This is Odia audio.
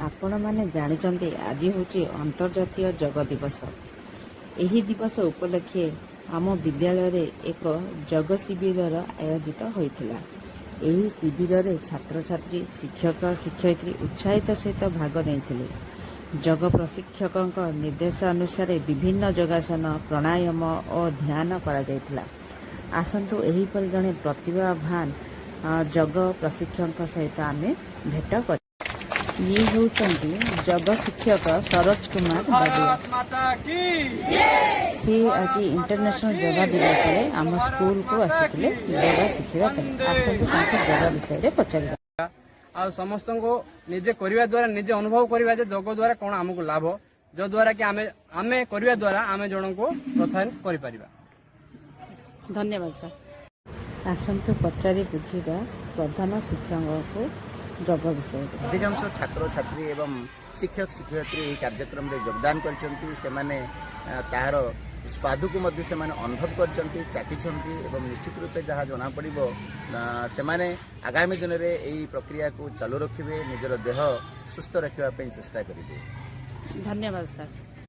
ଆପଣମାନେ ଜାଣିଛନ୍ତି, ଆଜି ହେଉଛି ଅନ୍ତର୍ଜାତୀୟ ଯୋଗ ଦିବସ। ଏହି ଦିବସ ଉପଲକ୍ଷେ ଆମ ବିଦ୍ୟାଳୟରେ ଏକ ଯୋଗ ଶିବିରର ଆୟୋଜିତ ହୋଇଥିଲା। ଏହି ଶିବିରରେ ଛାତ୍ରଛାତ୍ରୀ, ଶିକ୍ଷକ ଶିକ୍ଷୟିତ୍ରୀ ଉତ୍ସାହିତ ସହିତ ଭାଗ ନେଇଥିଲେ। ଯୋଗ ପ୍ରଶିକ୍ଷକଙ୍କ ନିର୍ଦ୍ଦେଶ ଅନୁସାରେ ବିଭିନ୍ନ ଯୋଗାସନ, ପ୍ରାଣାୟାମ ଓ ଧ୍ୟାନ କରାଯାଇଥିଲା। ଆସନ୍ତୁ, ଏହିପରି ଜଣେ ପ୍ରତିଭାବାନ ଯୋଗ ପ୍ରଶିକ୍ଷକଙ୍କ ସହିତ ଆମେ ଭେଟ କରିବା। ଇଏ ହେଉଛନ୍ତି ଯୋଗ ଶିକ୍ଷକ ସରୋଜ କୁମାର ବାଡିଆ। ସେ ଆଜି ଇଣ୍ଟରନ୍ୟାସନାଲ ଯୋଗା ଦିବସରେ ଆମ ସ୍କୁଲକୁ ଆସିଥିଲେ ଯୋଗା ଶିଖିବା ପାଇଁ। ଆସନ୍ତୁ, ତାଙ୍କ ଯୋଗ ବିଷୟରେ ପଚାରିବା। ଆଉ ସମସ୍ତଙ୍କୁ ନିଜେ କରିବା ଦ୍ୱାରା ନିଜେ ଅନୁଭବ କରିବା ଯେ ଯୋଗ ଦ୍ୱାରା କଣ ଆମକୁ ଲାଭ, ଯଦ୍ୱାରା କି ଆମେ କରିବା ଦ୍ୱାରା ଆମେ ଜଣଙ୍କୁ ପ୍ରୋତ୍ସାହନ କରିପାରିବା। ଧନ୍ୟବାଦ ସାର୍। ଆସନ୍ତୁ, ପଚାରି ବୁଝିବା ପ୍ରଧାନ ଶିକ୍ଷକଙ୍କୁ ଯୋଗ ବିଷୟରେ। ଅଧିକାଂଶ ଛାତ୍ରଛାତ୍ରୀ ଏବଂ ଶିକ୍ଷକ ଶିକ୍ଷୟିତ୍ରୀ ଏହି କାର୍ଯ୍ୟକ୍ରମରେ ଯୋଗଦାନ କରିଛନ୍ତି। ସେମାନେ ତାହାର ସ୍ୱାଦକୁ ମଧ୍ୟ ସେମାନେ ଅନୁଭବ କରିଛନ୍ତି, ଚାଖିଛନ୍ତି ଏବଂ ନିଶ୍ଚିତ ରୂପେ ଯାହା ଜଣାପଡ଼ିବ, ସେମାନେ ଆଗାମୀ ଦିନରେ ଏହି ପ୍ରକ୍ରିୟାକୁ ଚାଲୁ ରଖିବେ, ନିଜର ଦେହ ସୁସ୍ଥ ରଖିବା ପାଇଁ ଚେଷ୍ଟା କରିବେ। ଧନ୍ୟବାଦ ସାର୍।